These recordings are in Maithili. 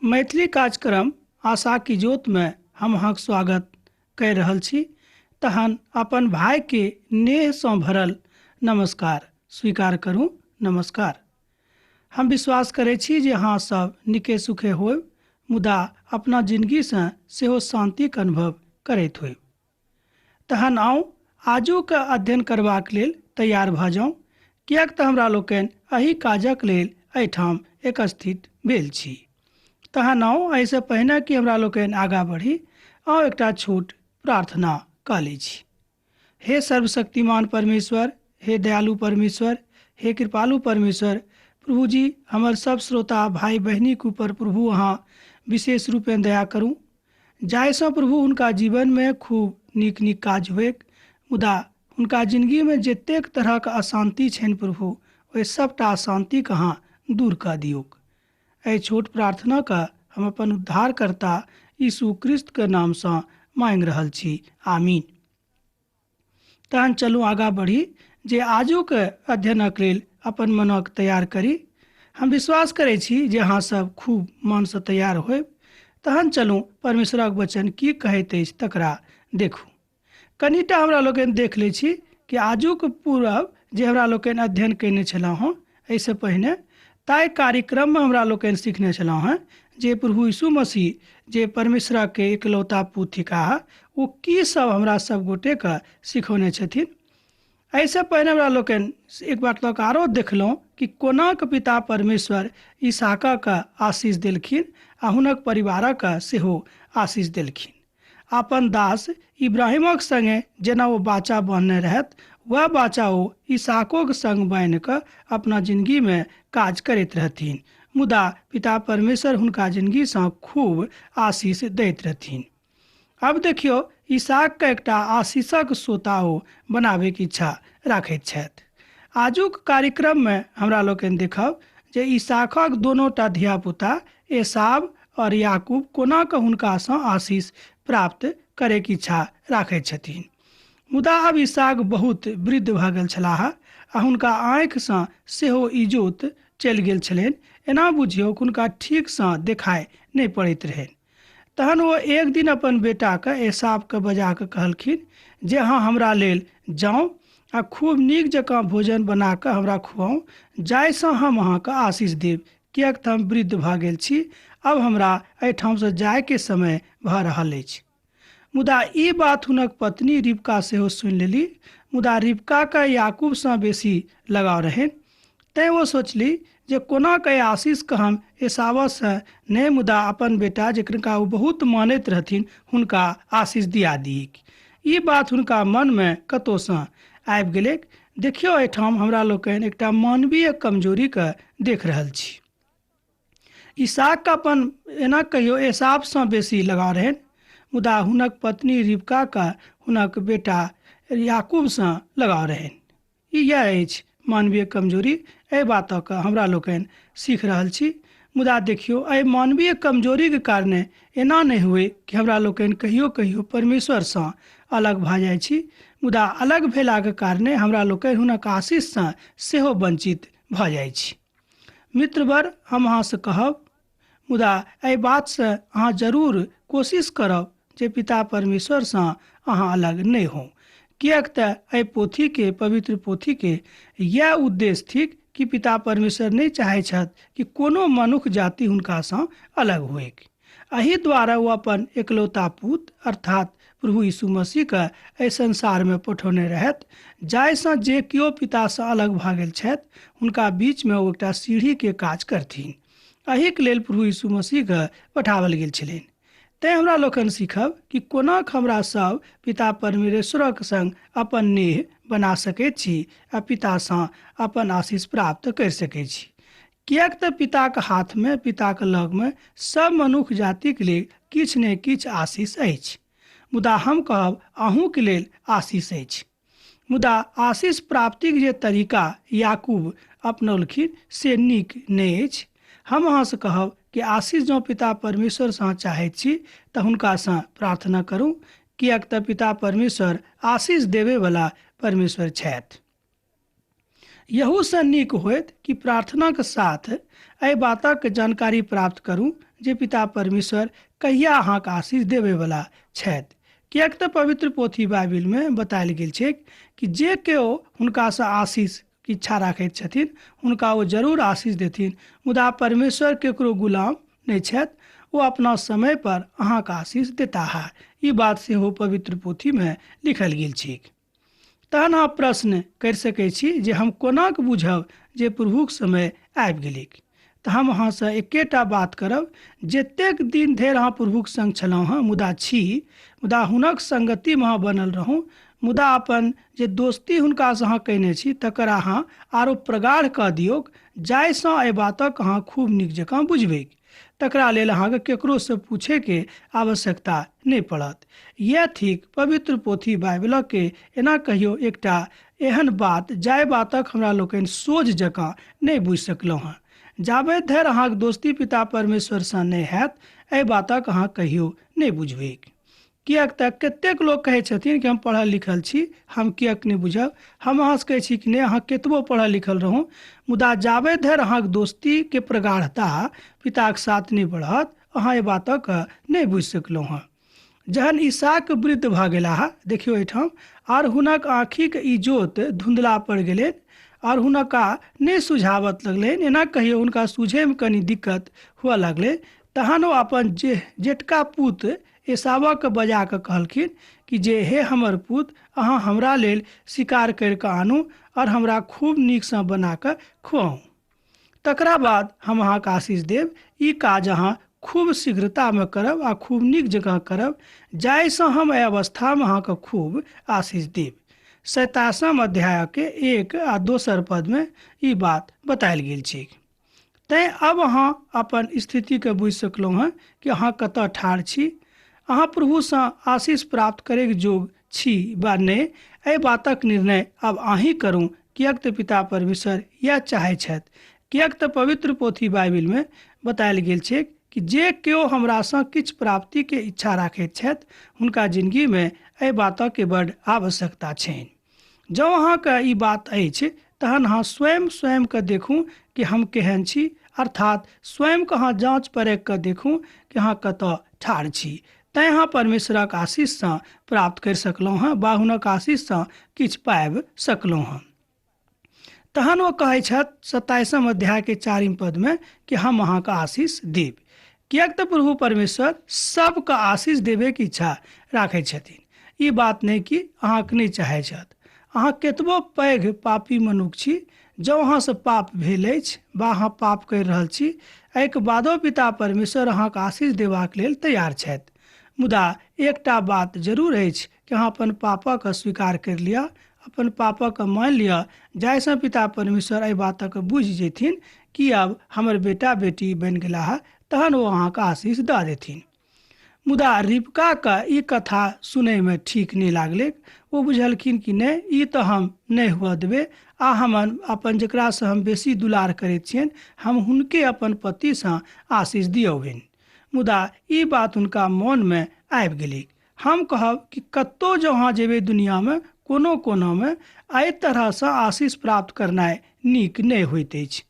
मैथिली कार्यक्रम आशा की ज्योतमे हम अहाँक स्वागत कहि रहल छी। तहन अपन भाइके नेहसँ भरल नमस्कार स्वीकार करू। नमस्कार। हम विश्वास करै छी जे अहाँ सब नीके सुखे होयब, मुदा अपना जिनगीसँ सेहो शान्तिक अनुभव करैत होयब। तहन आउ आजुक अध्ययन करबाक लेल तैयार भऽ जाउ, किएक तऽ हमरा लोकनि एहि काजक लेल एहिठाम एकत्रित भेल छी। तहन आउ एहिसँ पहिने कि हमरा लोकनि आगाँ बढ़ी, आउ एकटा छोट प्रार्थना कऽ लै छी। हे सर्वशक्तिमान परमेश्वर, हे दयालु परमेश्वर, हे कृपालु परमेश्वर, प्रभु जी हमर सब श्रोता भाई बहिनीके ऊपर प्रभु अहाँ विशेष रूपेण दया करू, जाहिसँ प्रभु हुनका जीवनमे खूब नीक नीक काज होइक, मुदा हुनका जिनगीमे जतेक तरहक अशान्ति छनि प्रभु, ओहि सभटा अशान्तिके अहाँ दूर कऽ दियौक। एहि छोट प्रार्थनाके हम अपन उद्धारकर्ता यीशु क्रिस्तके नामसँ मांगि रहल छी, आमीन। तहन चलू आगाँ बढ़ी जे आजुक अध्ययनक लेल अपन मनक तैयार करी। हम विश्वास करै छी जे अहाँ सब खूब मनसँ तैयार होयब। तहन चलू परमेश्वरक वचन की कहैत अछि तकरा देखू। कनिटा हमरा लोकनि देख लै छी कि आजुक पूर्व जे हमरा लोकनि अध्ययन कयने छलहुँ हँ, एहिसँ पहिने ताहि कार्यक्रममे हमरा लोकनि सीखने छलहुँ हँ जे प्रभु यीशु मसीह जे परमेश्वरके एकलौता पुत्र थिकाह, ओ की सब हमरा सब गोटेके सिखौने छथिन। एहिसँ पहिने हमरा लोकनि एक बात लऽ कऽ आरो देखलहुँ कि कोनाक पिता परमेश्वर ईसाकके आशीष देलखिन आ हुनक परिवारक सेहो आशीष देलखिन। अपन दास इब्राहिमक संगे जेना ओ बाचा बान्हने रहथि, वएह बाचा ओ ईसाकोक संग बान्हि कऽ अपना जिनगीमे काज करैत रहथिन। मुदा पिता परमेश्वर हुनका जिनगीसँ खूब आशीष दैत रहथिन। आब देखियौ ईसाकके एकटा आशीषक सोता ओ बनाबैके इच्छा राखैत छथि। आजुक कार्यक्रममे हमरा लोकनि देखब जे ईसाकक दोनोटा धियापुता एसाव और याकूब कोना कऽ हुनकासँ आशीष प्राप्त करैके इच्छा राखैत छथिन। मुदा आब ईसाक बहुत वृद्ध भऽ गेल छलाह आ हुनका आँखिसँ सेहो इजोत चलि गेल छलनि। एना बुझियौ हुनका ठीकसँ देखाइ नहि पड़ैत रहनि। तहन ओ एक दिन अपन बेटाके एसावके बजा कऽ कहलखिन जे अहाँ हमरा लेल जाउ आ खूब नीक जकाँ भोजन बना कऽ हमरा खुआउ, जाहिसँ हम अहाँके आशीष देब, किएक तऽ हम वृद्ध भऽ गेल छी, आब हमरा एहिठामसँ जायके समय भऽ रहल अछि। मुदा ई बात हुनक पत्नी रिबका सेहो सुनि लेली। मुदा रिबकाके याकूबसँ बेसी लगाव रहनि, तैँ ओ सोचली जे कोना कऽ आशीषके हम एसावसँ नहि, मुदा अपन बेटा जकरा ओ बहुत मानैत रहथिन हुनका आशीष दिया दियैक। ई बात हुनका मनमे कतहुसँ आबि गेलैक। देखियौ, एहिठाम हमरा लोकनि एकटा मानवीय कमजोरीके देख रहल छी। ईसाकके अपन एना कहियौ एसावसँ बेसी लगाव रहनि, मुदा हुनक पत्नी रिबकाके हुनक बेटा याकूबसँ लगाव रहनि। ई इएह अछि मानवीय कमजोरी। एहि बातक हमरा लोकनि सीख रहल छी। मुदा देखियौ, एहि मानवीय कमजोरीके कारणे एना नहि हुए कि हमरा लोकनि कहियो कहियो परमेश्वरसँ अलग भऽ जाइ छी, मुदा अलग भेलाके कारणे हमरा लोकनि हुनक आशीषसँ सेहो वञ्चित भऽ जाइ छी। मित्रवर, हम अहाँसँ कहब, मुदा एहि बातसँ अहाँ जरूर कोशिश करब जे पिता परमेश्वरसँ अहाँ अलग नहि होउ, किएक तऽ एहि पोथीके, पवित्र पोथीके इएह उद्देश्य थिक कि पिता परमेश्वर नहि चाहै छथि कि कोनो मनुख जाति हुनकासँ अलग होइक। एहि द्वारा ओ अपन एकलौता पुत अर्थात प्रभु यीशु मसीहके एहि संसारमे पठौने रहथि, जाहिसँ जे केओ पितासँ अलग भऽ गेल छथि हुनका बीचमे ओ एकटा सीढ़ीके काज करथिन। एहिके लेल प्रभु यीशु मसीहके पठाओल गेल छलनि। तैँ हमरा लोकनि सीखब कि कोना हमरा सब पिता परमेश्वरक संग अपन नेह बना सकैत छी आ पितासँ अपन आशीष प्राप्त करि सकैत छी। किएक तऽ पिताक हाथमे, पिताक लगमे सब मनुख जातिक लेल किछु ने किछु आशीष अछि। मुदा हम कहब अहूँके लेल आशीष अछि। मुदा आशीष प्राप्तिक जे तरीका याकूब अपनौलखिन से नीक नहि अछि। हम अहाँसँ कहब कि आशीष जँ पिता परमेश्वरसँ अहाँ चाहैत छी तऽ हुनकासँ प्रार्थना करू, किएक तऽ पिता परमेश्वर आशीष देबयवला परमेश्वर छथि। यहूसँ नीक होयत कि प्रार्थनाक साथ एहि बातक जानकारी प्राप्त करू जे पिता परमेश्वर कहिया अहाँके आशीष देबयवला छथि। किएक तऽ पवित्र पोथी बाइबिलमे बतायल गेल छैक कि जे केओ हुनकासँ आशीष इच्छा राखैत छथिन हुनका ओ जरूर आशीष देथिन, मुदा परमेश्वर केकरो गुलाम नहि छथि, ओ अपना समय पर अहाँके आशीष देताह। ई बात सेहो पवित्र पोथीमे लिखल गेल छैक। तहन अहाँ प्रश्न करि सकै छी जे हम कोना कऽ बुझब जे प्रभुक समय आबि गेलैक। तऽ हम अहाँसँ एकेटा बात करब, जतेक दिन धरि अहाँ प्रभुक संग छलहुँ हँ मुदा छी, मुदा हुनक संगतिमे अहाँ बनल रहू, मुदा अपन जे दोस्ती हुनकासँ अहाँ कयने छी तकर अहाँ आरो प्रगाढ़ कऽ दियौक, जाहिसँ एहि बातक अहाँ खूब नीक जकाँ बुझबैक। तकरा लेल अहाँके केकरोसँ पूछैके आवश्यकता नहि पड़त। इएह थिक पवित्र पोथी बाइबिलके एना कहियौ एकटा एहन बात जाहि बातक हमरा लोकनि सोझ जकाँ नहि बुझि सकलहुँ हँ। जाबे धरि अहाँक दोस्ती पिता परमेश्वरसँ नहि हैत एहि बातक अहाँ कहियो नहि बुझबैक। किएक तऽ कतेक लोक कहै छथिन कि हम पढ़ल लिखल छी, हम किएक नहि बुझब। हम अहाँसँ कहै छी कि नहि, अहाँ कतबो पढ़ल लिखल रहू, मुदा जाबे धरि अहाँक दोस्तीके प्रगाढ़ता पिताक साथ नहि बढ़त अहाँ एहि बातक नहि बुझि सकलहुँ हँ। जहन ईसाक वृद्ध भऽ गेलाह, देखियौ एहिठाम, आर हुनक आँखिक इजोत धुंधला पड़ि गेलनि आर हुनका नहि सुझावत लगलनि, एना कहियौ हुनका सुझैमे कनि दिक्कत हुअ लगलै, तहन ओ अपन जे जेटका पूत एसावके बजा कऽ कहलखिन कि जे हे हमर पूत, अहाँ हमरा लेल शिकार करि कऽ आनू आओर हमरा खूब नीकसँ बना कऽ खुआउ, तकरा बाद हम अहाँके आशीष देब। ई काज अहाँ खूब शीघ्रतामे करब आ खूब नीक जकाँ करब, जाहिसँ हम एहि अवस्थामे अहाँके खूब आशीष देब। 27 अध्यायके 1 आ 2 पदमे ई बात बतायल गेल छै। तैँ अब अहाँ अपन स्थितिके बुझि सकलहुँ हँ कि अहाँ कतऽ ठाढ़ छी, अहाँ प्रभुसँ आशीष प्राप्त करैके जोग छी वा नहि, एहि बातक निर्णय आब अहीँ करू। किएक तऽ पिता परमेश्वर इएह चाहै छथि। किएक तऽ पवित्र पोथी बाइबिलमे बतायल गेल छै कि जे केओ हमरासँ किछु प्राप्तिके इच्छा राखैत छथि हुनका जिनगीमे एहि बातके बड्ड आवश्यकता छनि। जँ अहाँके ई बात अछि तहन अहाँ स्वयं स्वयंके देखू कि हम केहन छी, अर्थात स्वयंके अहाँ जाँच परख कऽ देखू कि अहाँ कतऽ ठाढ़ छी। तैँ अहाँ परमेश्वरक आशीषसँ प्राप्त करि सकलहुँ हँ वा हुनक आशीषसँ किछु पाबि सकलहुँ हँ। तहन ओ कहै छथि 27 अध्यायके 4 पदमे कि हम अहाँके आशीष देब। किएक तऽ प्रभु परमेश्वर सबके आशीष देबेके इच्छा राखै छथिन। ई बात नहि कि अहाँके नहि चाहै छथि। अहाँ कतबो पैघ पापी मनुख छी, जँ अहाँसँ पाप भेल अछि वा अहाँ पाप करि रहल छी, एहिके बादो पिता परमेश्वर अहाँके आशीष देबाक लेल तैयार छथि। मुदा एकटा बात जरूर अछि कि अहाँ अपन पापक स्वीकार करि लिअ, अपन पापक मानि लिअ, जाहिसँ पिता परमेश्वर एहि बातक बुझि जेथिन कि आब हमर बेटा बेटी बनि गेलाह, तहन ओ अहाँके आशीष दऽ देथिन। मुदा रिबकाके ई कथा सुनैमे ठीक नहि लागलै। ओ बुझलखिन कि नहि, ई तऽ हम नहि हुअ देबै आ हम अपन जकरासँ हम बेसी दुलार करैत छियनि हम हुनके अपन पतिसँ आशीष दियौबनि। मुदा ई बात हुनका मोनमे आबि गेलै। हम कहब कि कतहु जँ अहाँ जेबै दुनियामे कोनो कोनामे, एहि तरहसँ आशीष प्राप्त करनाइ नीक नहि होइत अछि।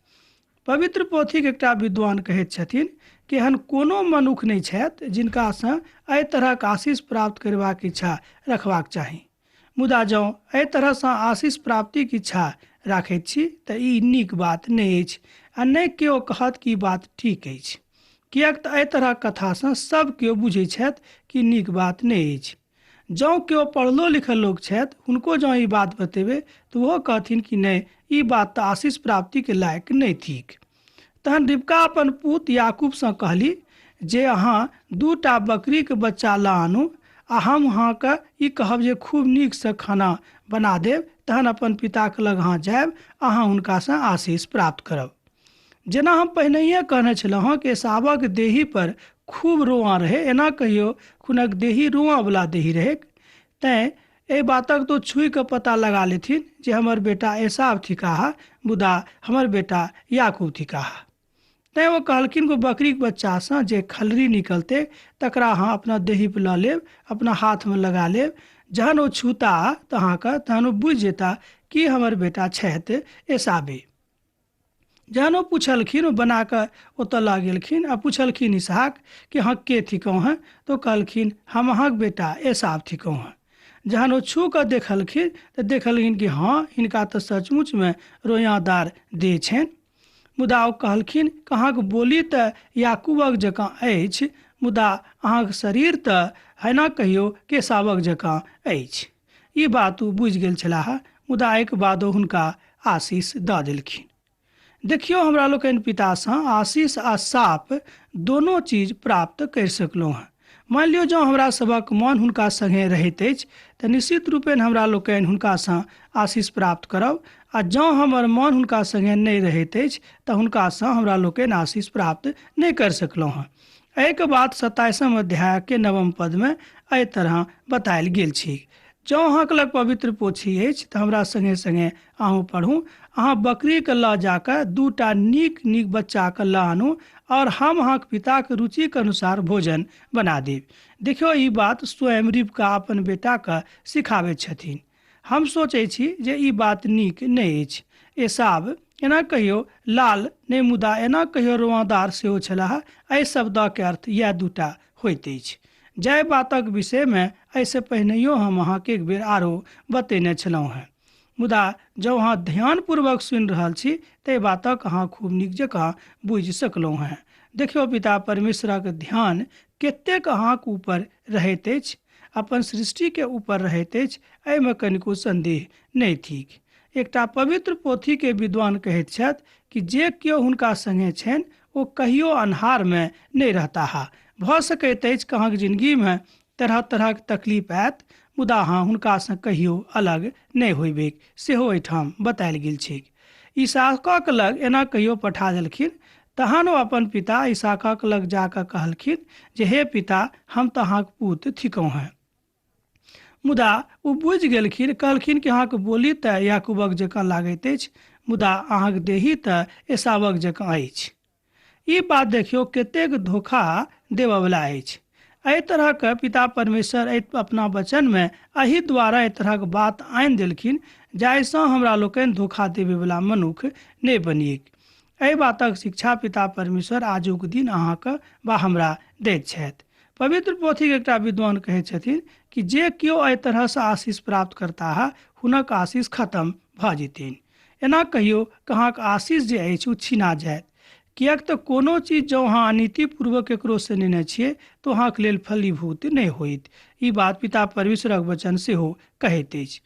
पवित्र पोथीक एकटा विद्वान कहैत छथिन कि एहन कोनो मनुख नहि छथि जिनकासँ एहि तरहक आशीष प्राप्त करबाक इच्छा रखबाक चाही। मुदा जँ एहि तरहसँ आशीष प्राप्तिक इच्छा राखैत छी तऽ ई नीक बात नहि अछि आ नहि केओ कहत कि ई बात ठीक अछि। किएक तऽ एहि तरहक कथासँ सब केओ बुझै छथि कि नीक बात नहि अछि। जँ केओ पढ़लो लिखल लोक छथि हुनको जँ ई बात बतेबै तऽ ओहो कहथिन कि नहि, ई बात तऽ आशीष प्राप्तिके लायक नहि थिक। तहन रिबका अपन पूत याकूबसँ कहली जे अहाँ 2 बकरीके बच्चा लऽ आनू आ हम अहाँके ई कहब जे खूब नीकसँ खाना बना देब, तहन अपन पिताके लग अहाँ जायब, अहाँ हुनकासँ आशीष प्राप्त करब। जेना हम पहिनहिए कहने छलहुँ हँ कि एसावक देही पर खूब रोआँ रहै, एना कहियौ हुनक देही रोआँवला देही रहै, तैँ एहि बातक तो छुइ कऽ पता लगा लेथिन जे हमर बेटा एसाव थिकाह मुदा हमर बेटा याकूब थिकाह। तैँ ओ कहलखिन कि बकरीके बच्चासँ जे खलरी निकलतै तकरा अहाँ अपना देही पर लऽ लेब, अपना हाथमे लगा लेब, जहन ओ छूता तऽ अहाँके तहन ओ बुझि जेता कि हमर बेटा छथि एसावे। जहन ओ पुछलखिन, ओ बना कऽ ओतऽ लऽ गेलखिन आ पुछलखिन इसहाक कि अहाँ के थिकहुँ हेँ, तऽ ओ कहलखिन हम अहाँक बेटा एसाव थिकहुँ हेँ। जहन ओ छू कऽ देखलखिन तऽ देखलखिन कि हँ, हिनका तऽ सचमुचमे रोयाँदार देह छनि। मुदा ओ कहलखिन कि अहाँक बोली तऽ याकूबक जकाँ अछि, मुदा अहाँक शरीर तऽ एना कहियौ कि एसावक जकाँ अछि। ई बात ओ बुझि गेल छलाह, मुदा एहिके बादो हुनका आशीष दऽ देलखिन। देखियौ, हमरा लोकनि पितासँ आशीष आ साप दोनो चीज प्राप्त करि सकलहुँ हेँ। मानि लियौ जँ हमरा सभक मन हुनका सङ्गे रहैत अछि तऽ निश्चित रूपेण हमरा लोकनि हुनकासँ आशीष प्राप्त करब, आ जँ हमर मन हुनका सङ्गे नहि रहैत अछि तऽ हुनकासँ हमरा लोकनि आशीष प्राप्त नहि करि सकलहुँ हेँ। एहिके बाद 27 अध्यायके 9 पदमे एहि तरह बतायल गेल छै। जँ अहाँके लग पवित्र पोथी अछि तऽ हमरा सङ्गे सङ्गे अहूँ पढ़ू। अहाँ बकरीके लऽ जाकऽ 2टा नीक नीक बच्चाके लऽ आनू और हम अहाँके पिताके रुचिके अनुसार भोजन बना देब। देखियौ, ई बात स्वयं रिबका अपन बेटाके सिखाबैत छथिन। हम सोचै छी जे ई बात नीक नहि अछि। एसाव एना कहियो लाल नहि, मुदा एना कहियो रोआदार सेहो छलाह। एहि शब्दक अर्थ इएह 2टा होइत अछि। जाहि बातक विषयमे एहिसँ पहिनहियो हम अहाँके एक बेर आरो बतेने छलहुँ हेँ, मुदा जँ अहाँ ध्यानपूर्वक सुनि रहल छी ताहि बातक अहाँ खूब नीक जकाँ बुझि सकलहुँ हेँ। देखियौ, पिता परमेश्वरक ध्यान कतेक अहाँक ऊपर रहैत अछि, अपन सृष्टिके ऊपर रहैत अछि, एहिमे कनिको सन्देह नहि थिक। एकटा पवित्र पोथीके विद्वान कहैत छथि कि जे केओ हुनका सङ्गे छनि ओ कहियो अन्हारमे नहि रहताह। भऽ सकैत अछि कि अहाँके जिनगीमे तरह तरहक तकलीफ आयत, मुदा अहाँ हुनकासँ कहियो अलग नहि होइबैक, सेहो एहिठाम बतायल गेल छैक। इसहाकक लग एना कहियो पठा देलखिन। तहन ओ अपन पिता इसहाकक लग जाकऽ कहलखिन जे हे पिता, हम तऽ अहाँक पूत थिकहुँ हेँ। मुदा ओ बुझि गेलखिन, कहलखिन कि अहाँके बोली तऽ याकूबक जकाँ लागैत अछि, मुदा अहाँक देही तऽ एसावक जकाँ अछि। ई बात देखियौ कतेक धोखा देबऽवला अछि। एहि तरहक पिता परमेश्वर एहि अपना वचनमे एहि द्वारा एहि तरहक बात आनि देलखिन जाहिसँ हमरा लोकनि धोखा देबयवला मनुख नहि बनिऐक। एहि बातक शिक्षा पिता परमेश्वर आजुक दिन अहाँके वा हमरा दैत छथि। पवित्र पोथीके एकटा विद्वान कहै छथिन कि जे केओ एहि तरहसँ आशीष प्राप्त करताह हुनक आशीष खत्म भऽ जेतनि। एना कहियौ कि अहाँके आशीष जे अछि ओ छिना जायत, किएक तऽ कोनो चीज जँ अहाँ अनीतिपूर्वक ककरोसँ नेने छियै तऽ अहाँके लेल फलीभूत नहि होइत। ई बात पिता परमेश्वरक वचन सेहो कहैत अछि।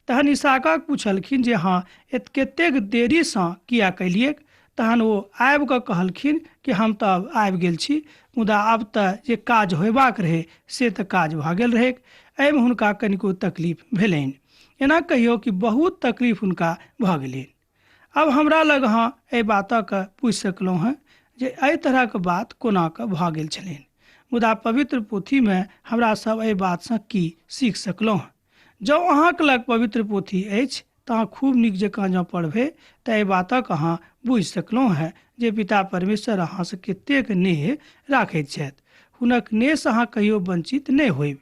तहन इसहाकक पुछलखिन जे अहाँ कतेक देरीसँ किया कयलियैक? तहन ओ आबि कऽ कहलखिन कि हम तऽ अब आबि गेल छी, मुदा आब तऽ जे काज होयबाक रहै से तऽ काज भऽ गेल रहैक। एहिमे हुनका कनिको तकलीफ भेलनि। एना कहियौ कि बहुत तकलीफ हुनका भऽ गेलनि। आब हमरा लग अहाँ एहि बातक पूछि सकलहुँ हेँ जे एहि तरहक बात कोना कऽ भऽ गेल छलनि, मुदा पवित्र पोथीमे हमरा सब एहि बातसँ की सीख सकलहुँ हेँ? जँ अहाँके लग पवित्र पोथी अछि तऽ अहाँ खूब नीक जकाँ जँ पढ़बै तऽ एहि बातक अहाँ बुझि सकलहुँ हेँ जे पिता परमेश्वर अहाँसँ कतेक नेह राखैत छथि। हुनक नेहसँ अहाँ कहियो वञ्चित नहि होयब।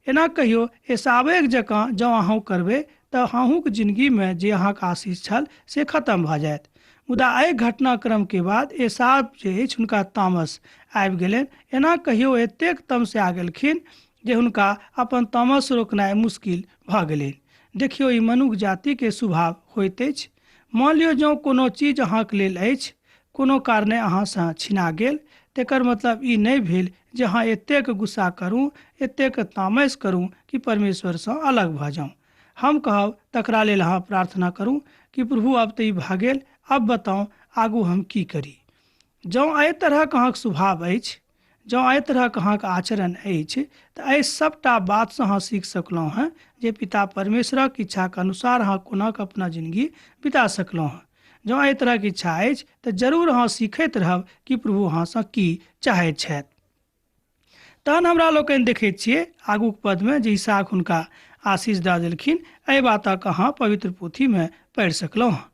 एना कहियो एसावेक जकाँ जँ अहूँ करबै तऽ अहूँक जिनगीमे जे अहाँक आशीष छल से खत्म भऽ जायत। मुदा एहि घटनाक्रमके बाद एसाव जे अछि हुनका तामस आबि गेलनि। एना कहियो एतेक तमसा गेलखिन जे हुनका अपन तामस रोकनाइ मुश्किल भऽ गेलनि। देखियौ, ई मनुख जातिके स्वभाव होइत अछि। मान लियौ जँ कोनो चीज अहाँके लेल अछि, कोनो कारणे अहाँसँ छिना गेल, तेकर मतलब ई नहि भेल जे अहाँ एतेक गुस्सा करू, एतेक तामस करू कि परमेश्वरसँ अलग भऽ जाउ। हम कहब तकरा लेल अहाँ प्रार्थना करू कि प्रभु आब तऽ ई भऽ गेल, आब बताउ आगू हम की करी। जँ एहि तरहक अहाँके स्वभाव अछि, जँ एहि तरहक अहाँके आचरण अछि, तऽ एहि सभटा बातसँ अहाँ सीख सकलहुँ हेँ जे पिता परमेश्वरक इच्छाके अनुसार अहाँ कोना कऽ अपना जिनगी बिता सकलहुँ हेँ। जँ एहि तरहक इच्छा अछि तऽ जरूर अहाँ सीखैत रहब कि प्रभु अहाँसँ की चाहैत छथि। तहन हमरा लोकनि देखैत छियै आगूक पदमे जे इसहाक हुनका आशीष दऽ देलखिन। एहि बातक अहाँ पवित्र पोथीमे पढ़ि सकलहुँ हँ।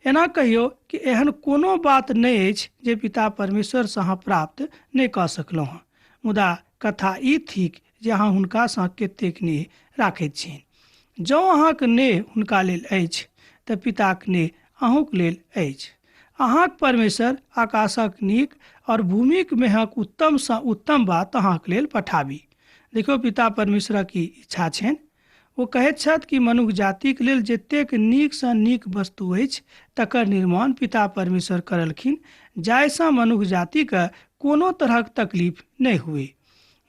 एना कहियौ कि एहन कोनो बात नहि अछि जे पिता परमेश्वरसँ अहाँ प्राप्त नहि कऽ सकलहुँ हँ, मुदा कथा ई थिक जे अहाँ हुनकासँ कतेक नेह राखैत छियनि। जँ अहाँक नेह हुनका लेल अछि तऽ पिताक नेह अहूँक लेल अछि। अहाँक परमेश्वर आकाशक नीक और भूमिक मेहक उत्तमसँ उत्तम बात अहाँक लेल पठाबी। देखियौ, पिता परमेश्वरक की इच्छा छनि। ओ कहैत छथि कि मनुख जातिक लेल जतेक नीकसँ नीक वस्तु अछि तकर निर्माण पिता परमेश्वर करलखिन, जाहिसँ मनुख जातिके कोनो तरहक तकलीफ नहि हुए।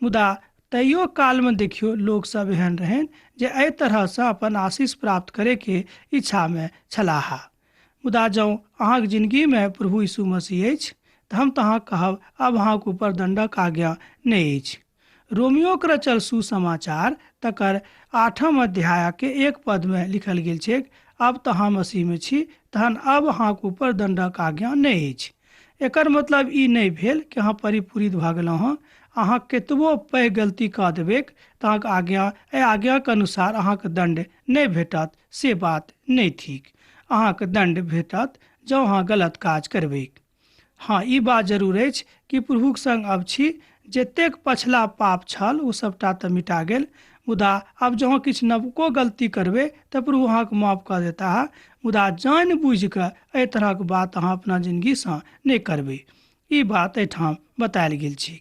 मुदा तैयो कालमे देखियौ लोकसभ एहन रहनि जे एहि तरहसँ अपन आशीष प्राप्त करैके इच्छामे छलाह। मुदा जँ अहाँक जिनगीमे प्रभु यीशु मसीह अछि तऽ हम तऽ अहाँके कहब, आब अहाँके ऊपर दण्डक आज्ञा नहि अछि। रोमियोके रचल सुसमाचार तकर 8 अध्यायके 1 पदमे लिखल गेल छैक, अब तऽ अहाँ मसीहमे छी तहन अब अहाँके ऊपर दण्डक आज्ञा नहि अछि। एकर मतलब ई नहि भेल कि अहाँ परिपूरित भऽ गेलहुँ हँ। अहाँ केतबो पैघ गलती कऽ देबैक तऽ अहाँके आज्ञा, एहि आज्ञाके अनुसार अहाँके दण्ड नहि भेटत, से बात नहि थिक। अहाँके दण्ड भेटत जँ अहाँ गलत काज करबैक। हाँ, ई बात जरूर अछि कि प्रभुक संग अब छी, जतेक पछला पाप छल ओ सबटा तऽ मिटा गेल। मुदा आब जँ किछु नवको गलती करबै तऽ प्रभु अहाँके माफ कऽ देताह। मुदा जानि बुझि कऽ एहि तरहक बात अहाँ अपना जिनगीसँ नहि करबै, ई बात एहिठाम बतायल गेल छै।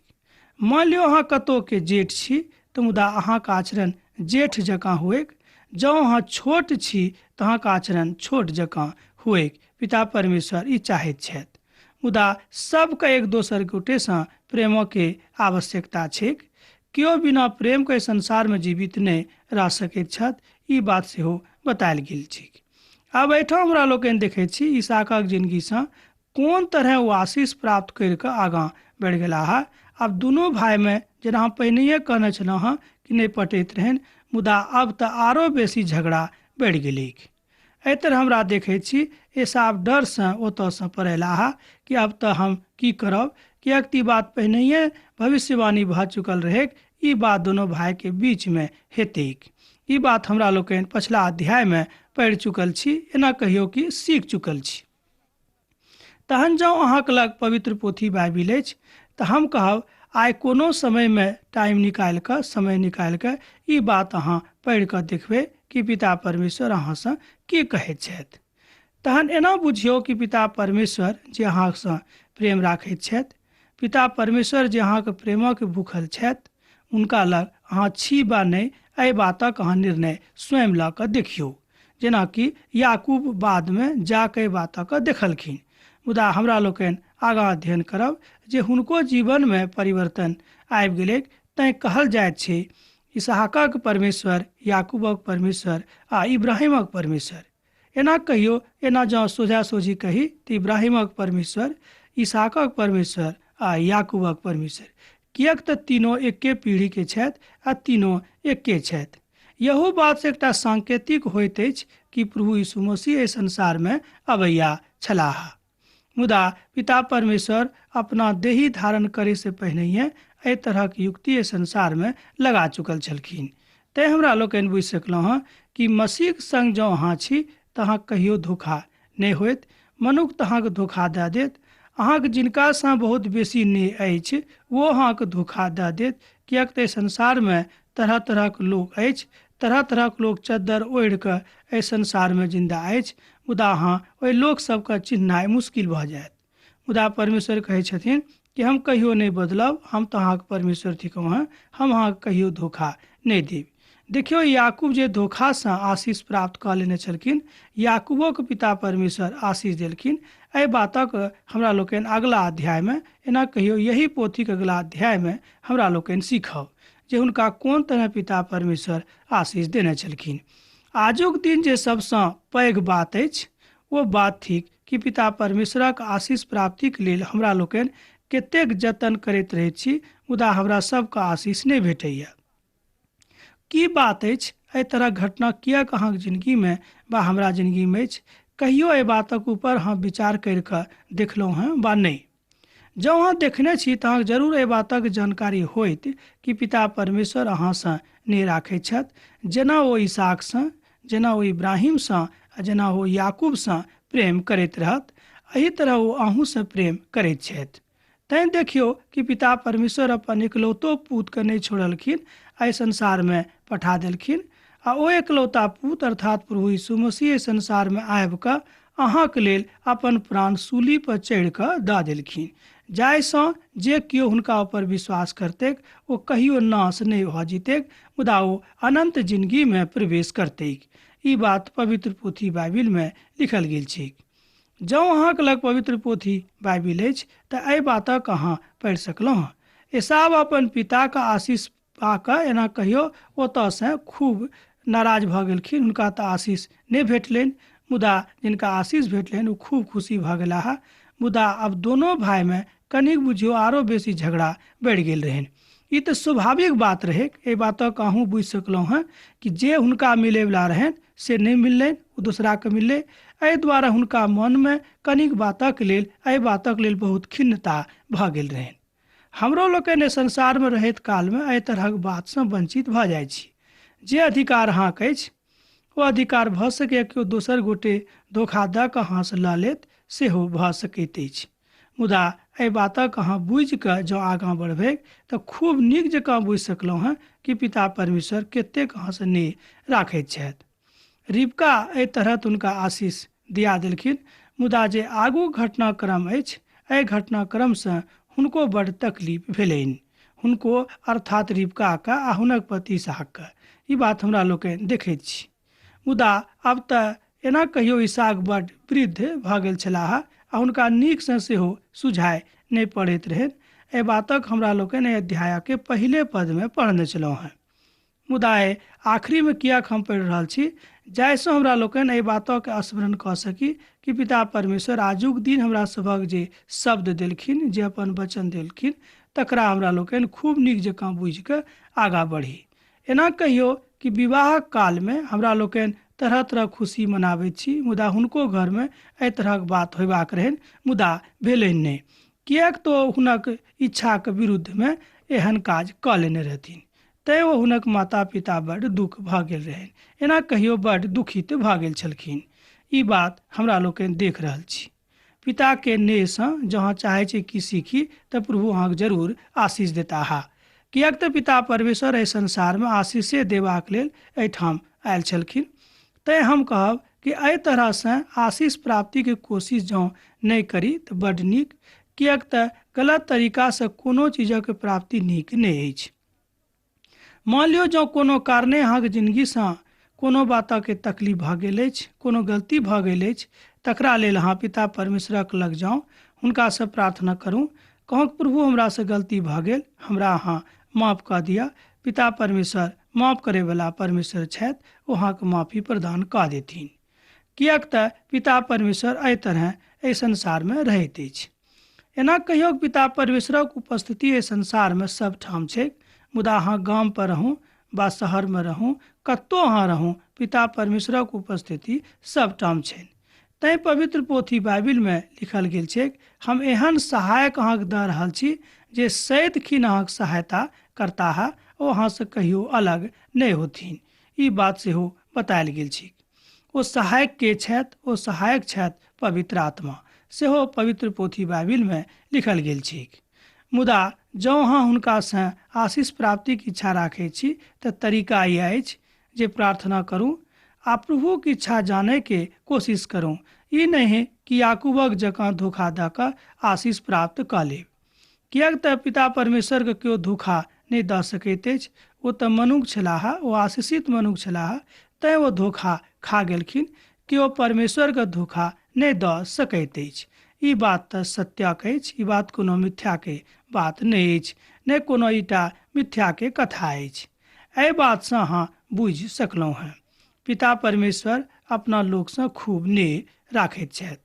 मान लियौ अहाँ कतौके जेठ छी तऽ मुदा अहाँके आचरण जेठ जकाँ हुएक। जँ अहाँ छोट छी तऽ अहाँके आचरण छोट जकाँ हुएक। पिता परमेश्वर ई चाहैत छथि। मुदा सबके एक दोसर गोटेसँ प्रेमके आवश्यकता छैक। केओ बिना प्रेमके संसारमे जीवित नहि रह सकैत छथि, ई बात सेहो बतायल गेल छैक। आब एहिठाम हमरा लोकनि देखैत छी ईसाकक जिनगीसँ कोन तरह ओ आशीष प्राप्त करि कऽ आगाँ बढ़ि गेलाह। आब दुनू भाइमे, जेना हम पहिनहिए कहने छलहुँ हँ कि नहि पटैत रहनि, मुदा आब तऽ आरो बेसी झगड़ा बढ़ि गेलैक। एहि तरह हमरा देखैत छी एसाव डरसँ ओतऽसँ पड़ेलाह कि आब तऽ हम की करब, किएक तऽ ई बात पहिनहिए भविष्यवाणी भऽ चुकल रहैक, ई बात दुनू भाइके बीचमे हेतैक। ई बात हमरा लोकनि पछिला अध्यायमे पढ़ि चुकल छी, एना कहियौ कि सीख चुकल छी। तहन जँ अहाँके लग पवित्र पोथी बाइबिल अछि तऽ हम कहब आइ कोनो समयमे टाइम निकालि कऽ, समय निकालि कऽ ई बात अहाँ पढ़ि कऽ देखबै कि पिता परमेश्वर अहाँसँ की कहैत छथि। तहन एना बुझियौ कि पिता परमेश्वर जे अहाँसँ प्रेम राखैत छथि, पिता परमेश्वर जे अहाँके प्रेमक भूखल छथि, हुनका लग अहाँ छी वा नहि, एहि बातक अहाँ निर्णय स्वयं लऽ कऽ देखियौ। जेनाकि याकूब बादमे जा कऽ एहि बातक देखलखिन। मुदा हमरा लोकनि आगाँ अध्ययन करब जे हुनको जीवनमे परिवर्तन आबि गेलैक। तैँ कहल जाइत छै इसहाकक परमेश्वर, याकूबक परमेश्वर आ इब्राहिमक परमेश्वर। एना कहियो, एना जँ सोझा सोझी कही तऽ इब्राहिमक परमेश्वर, इसहाकक परमेश्वर आ याकूबक परमेश्वर, किएक तऽ तीनों एके पीढ़ीके छथि आ तीनों एके छथि। यहू बातसँ एकटा सांकेतिक होइत अछि कि प्रभु यीशु मसीह एहि संसारमे अबैया छलाह। मुदा पिता परमेश्वर अपना देही धारण करैसँ पहिनहिए एहि तरहक युक्ति एहि संसारमे लगा चुकल छलखिन। तैँ हमरा लोकनि बुझि सकलहुँ हँ कि मसीहक संग जँ अहाँ छी तऽ अहाँ कहियो धोखा नहि होयत। मनुख तऽ अहाँके धोखा दऽ देत, अहाँके जिनकासँ बहुत बेसी नेह अछि ओ अहाँके धोखा दऽ देत, किएक तऽ एहि संसारमे तरह तरहक लोक अछि, तरह तरहक लोक चद्दर ओढ़ि कऽ एहि संसारमे जिन्दा अछि। मुदा अहाँ ओहि लोक सबके चिन्हनाइ मुश्किल भऽ जायत। मुदा परमेश्वर कहै छथिन कि हम कहियो नहि बदलब, हम तऽ अहाँके परमेश्वर थिकहुँ हँ, हम अहाँके कहियो धोखा नहि देब। देखियौ, याकूब जे धोखासँ आशीष प्राप्त कऽ लेने छलखिन, याकूबोके पिता परमेश्वर आशीष देलखिन। एहि बातक हमरा लोकनि अगला अध्यायमे, एना कहियौ यही पोथीके अगला अध्यायमे हमरा लोकनि सीखब जे हुनका कोन तरह पिता परमेश्वर आशीष देने छलखिन। आजुक दिन जे सबसँ पैघ बात अछि ओ बात थिक कि पिता परमेश्वरक आशीष प्राप्तिक लेल हमरा लोकनि कतेक जतन करैत रहैत छी, मुदा हमरा सबके आशीष नहि भेटैया। की बात अछि? एहि तरहक घटना किएक अहाँके जिनगीमे वा हमरा जिनगीमे अछि? कहियो एहि बातक ऊपर हम विचार करि कऽ देखलहुँ हँ वा नहि? जँ अहाँ देखने छी तऽ अहाँके जरूर एहि बातक जानकारी होइत कि पिता परमेश्वर अहाँसँ नहि राखैत छथि, जेना ओ इसहाकसँ, जेना ओ इब्राहिमसँ आ जेना ओ याकूबसँ प्रेम करैत रहत, एहि तरह ओ अहूँसँ प्रेम करैत छथि। तैँ देखियौ कि पिता परमेश्वर अपन एकलौतो पूतके नहि छोड़लखिन, एहि संसारमे पठा देलखिन आ ओ एकलौता पूत अर्थात प्रभु यीशु मसीह एहि संसारमे आबि कऽ अहाँक लेल अपन प्राण सूली पर चढ़ि कऽ दऽ देलखिन, जाहिसँ जे केओ हुनका ऊपर विश्वास करतैक ओ कहियो नाश नहि भऽ जेतैक, मुदा ओ अनन्त जिनगीमे प्रवेश करतैक। ई बात पवित्र पोथी बाइबिलमे लिखल गेल छैक। जँ अहाँक लग पवित्र पोथी बाइबिल अछि तऽ एहि बातक अहाँ पढ़ि सकलहुँ हँ। एसाव अपन पिताक आशीष पा कऽ एना कहियो ओतऽसँ खूब नाराज भऽ गेलखिन। हुनका तऽ आशीष नहि भेटलनि, मुदा जिनका आशीष भेटलनि ओ खूब खुशी भऽ गेलाह। मुदा आब दोनो भायमे कनिक बुझियौ आरो बेसी झगड़ा बढ़ि गेल रहनि। ई तऽ स्वाभाविक बात रहैक। एहि बातक अहूँ बुझि सकलहुँ हँ कि जे हुनका मिलैवला रहनि से नहि मिललनि, ओ दोसराके मिललै। एहि दुआरे हुनका मनमे कनिक बातक लेल, एहि बातक लेल बहुत खिन्नता भऽ गेल रहनि। हमरो लोकनि एहि संसारमे रहैत कालमे एहि तरहक बातसँ वञ्चित भऽ जाइ छी। जे अधिकार अहाँके अछि ओ अधिकार भऽ सकैए केओ दोसर गोटे धोखा दऽ कऽ अहाँसँ लऽ लेत, सेहो भऽ सकैत अछि। मुदा एहि बातक अहाँ बुझि कऽ जँ आगाँ बढ़बै तऽ खूब नीक जकाँ बुझि सकलहुँ हँ कि पिता परमेश्वर कतेक अहाँसँ नेह राखैत छथि। रिबका एहि तरहत हुनका आशीष दिया देलखिन, मुदा जे आगू घटनाक्रम अछि एहि घटनाक्रमसँ हुनको बड्ड तकलीफ भेलनि। हुनको अर्थात रिबकाके आ हुनक पति इसहाकके। ई बात हमरा लोकनि देखैत छी। मुदा आब तऽ एना कहियो इसहाक बड्ड वृद्ध भऽ गेल छलाह आ हुनका नीकसँ सेहो सुझाय नहि पड़ैत रहनि। एहि बातक हमरा लोकनि एहि अध्यायके पहिले पदमे पढ़ने छलहुँ हँ। मुदा एहि आखिरीमे किएक हम पढ़ि रहल छी, जाहिसँ हमरा लोकनि एहि बातके स्मरण कऽ सकी कि पिता परमेश्वर आजुक दिन हमरा सभक जे शब्द देलखिन, जे अपन वचन देलखिन, तकरा हमरा लोकनि खूब नीक जकाँ बुझि कऽ आगाँ बढ़ी। एना कहियो कि विवाहक कालमे हमरा लोकनि तरह तरहक खुशी मनाबैत छी, मुदा हुनको घरमे एहि तरहक बात होयबाक रहनि, मुदा भेलनि नहि, किएक तऽ ओ हुनक इच्छाक विरुद्धमे एहन काज कऽ लेने रहथिन। तैँ ओ हुनक माता पिता बड्ड दुःख भऽ गेल रहनि। एना कहियो बड्ड दुखित भऽ गेल छलखिन। ई बात हमरा लोकनि देख रहल छी। पिताके नेहसँ जँ अहाँ चाहै छी कि सीखी तऽ प्रभु अहाँके जरूर आशीष देताह। किएक तऽ पिता परमेश्वर एहि संसारमे आशीषे देबाक लेल एहिठाम आयल छलखिन। तैँ हम कहब कि एहि तरहसँ आशीष प्राप्तिके कोशिश जँ नहि करी तऽ बड्ड नीक, किएक तऽ गलत तरीकासँ कोनो चीजक प्राप्ति नीक नहि अछि। मान लियौ जँ कोनो कारणे अहाँके जिनगीसँ कोनो बातके तकलीफ भऽ गेल अछि, कोनो गलती भऽ गेल अछि, तकरा लेल अहाँ पिता परमेश्वरक लग जाउ, हुनकासँ प्रार्थना करू, कहू प्रभु हमरासँ गलती भऽ गेल, हमरा अहाँ माफ कऽ दिअ। पिता परमेश्वर माफ करैवला परमेश्वर छथि, ओ अहाँके माफी प्रदान कऽ देथिन। किएक तऽ पिता परमेश्वर एहि तरहे एहि संसारमे रहैत अछि। एना कहियो पिता परमेश्वरक उपस्थिति एहि संसारमे सब ठाम छैक, मुदा अहाँ गाम पर रहू वा शहरमे रहू, कतौ अहाँ रहू, पिता परमेश्वरक उपस्थिति सब ठाम छनि। तैँ पवित्र पोथी बाइबिलमे लिखल गेल छैक, हम एहन सहायक अहाँके दऽ रहल छी जे सदिखन अहाँके सहायता करताह, ओ अहाँसँ कहियो अलग नहि होथिन। ई बात सेहो बतायल गेल छैक। ओ सहायक के छथि? ओ सहायक छथि पवित्र आत्मा, सेहो पवित्र पोथी बाइबिलमे लिखल गेल छैक। मुदा जँ अहाँ हुनकासँ आशीष प्राप्तिक इच्छा राखैत छी तऽ तरीका ई अछि जे प्रार्थना करू आ प्रभुक इच्छा जानयके कोशिश करू। ई नहि कि याकूबक जकाँ धोखा दऽ कऽ आशीष प्राप्त कऽ लेब। किएक तऽ पिता परमेश्वरके केओ धोखा नहि दऽ सकैत अछि। ओ तऽ मनुख छलाह, ओ आशीषित मनुख छलाह, तैँ ओ धोखा खा गेलखिन। केओ परमेश्वरके धोखा नहि दऽ सकैत अछि। ई बात तऽ सत्यक अछि, ई बात कोनो मिथ्याके बात नहि अछि, नहि कोनो ईटा मिथ्याके कथा अछि। एहि बातसँ अहाँ बुझि सकलहुँ हेँ। पिता परमेश्वर अपना लोकसँ खूब नेह राखैत छथि।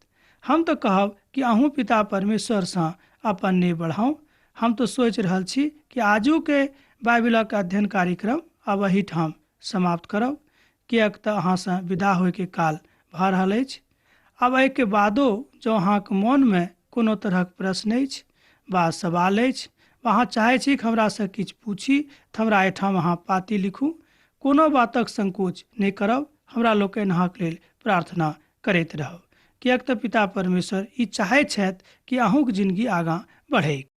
हम तऽ कहब कि अहूँ पिता परमेश्वरसँ अपन नेह बढ़ाउ। हम तऽ सोचि रहल छी कि आजुके बाइबिलक अध्ययन कार्यक्रम आब एहिठाम समाप्त करब, किएक तऽ अहाँसँ विदा होइके काल भऽ रहल अछि। आब एहिके बादो जँ अहाँके मोनमे कोनो तरहक प्रश्न अछि वा सवाल अछि वा अहाँ चाहै छी कि हमरासँ किछु पूछी, तऽ हमरा एहिठाम अहाँ पाती लिखू। कोनो बातक संकोच नहि करब, हमरा लोकनि अहाँके लेल प्रार्थना करैत रहब, किएक तऽ पिता परमेश्वर ई चाहैत छथि कि अहूँके जिनगी आगाँ बढ़ैक।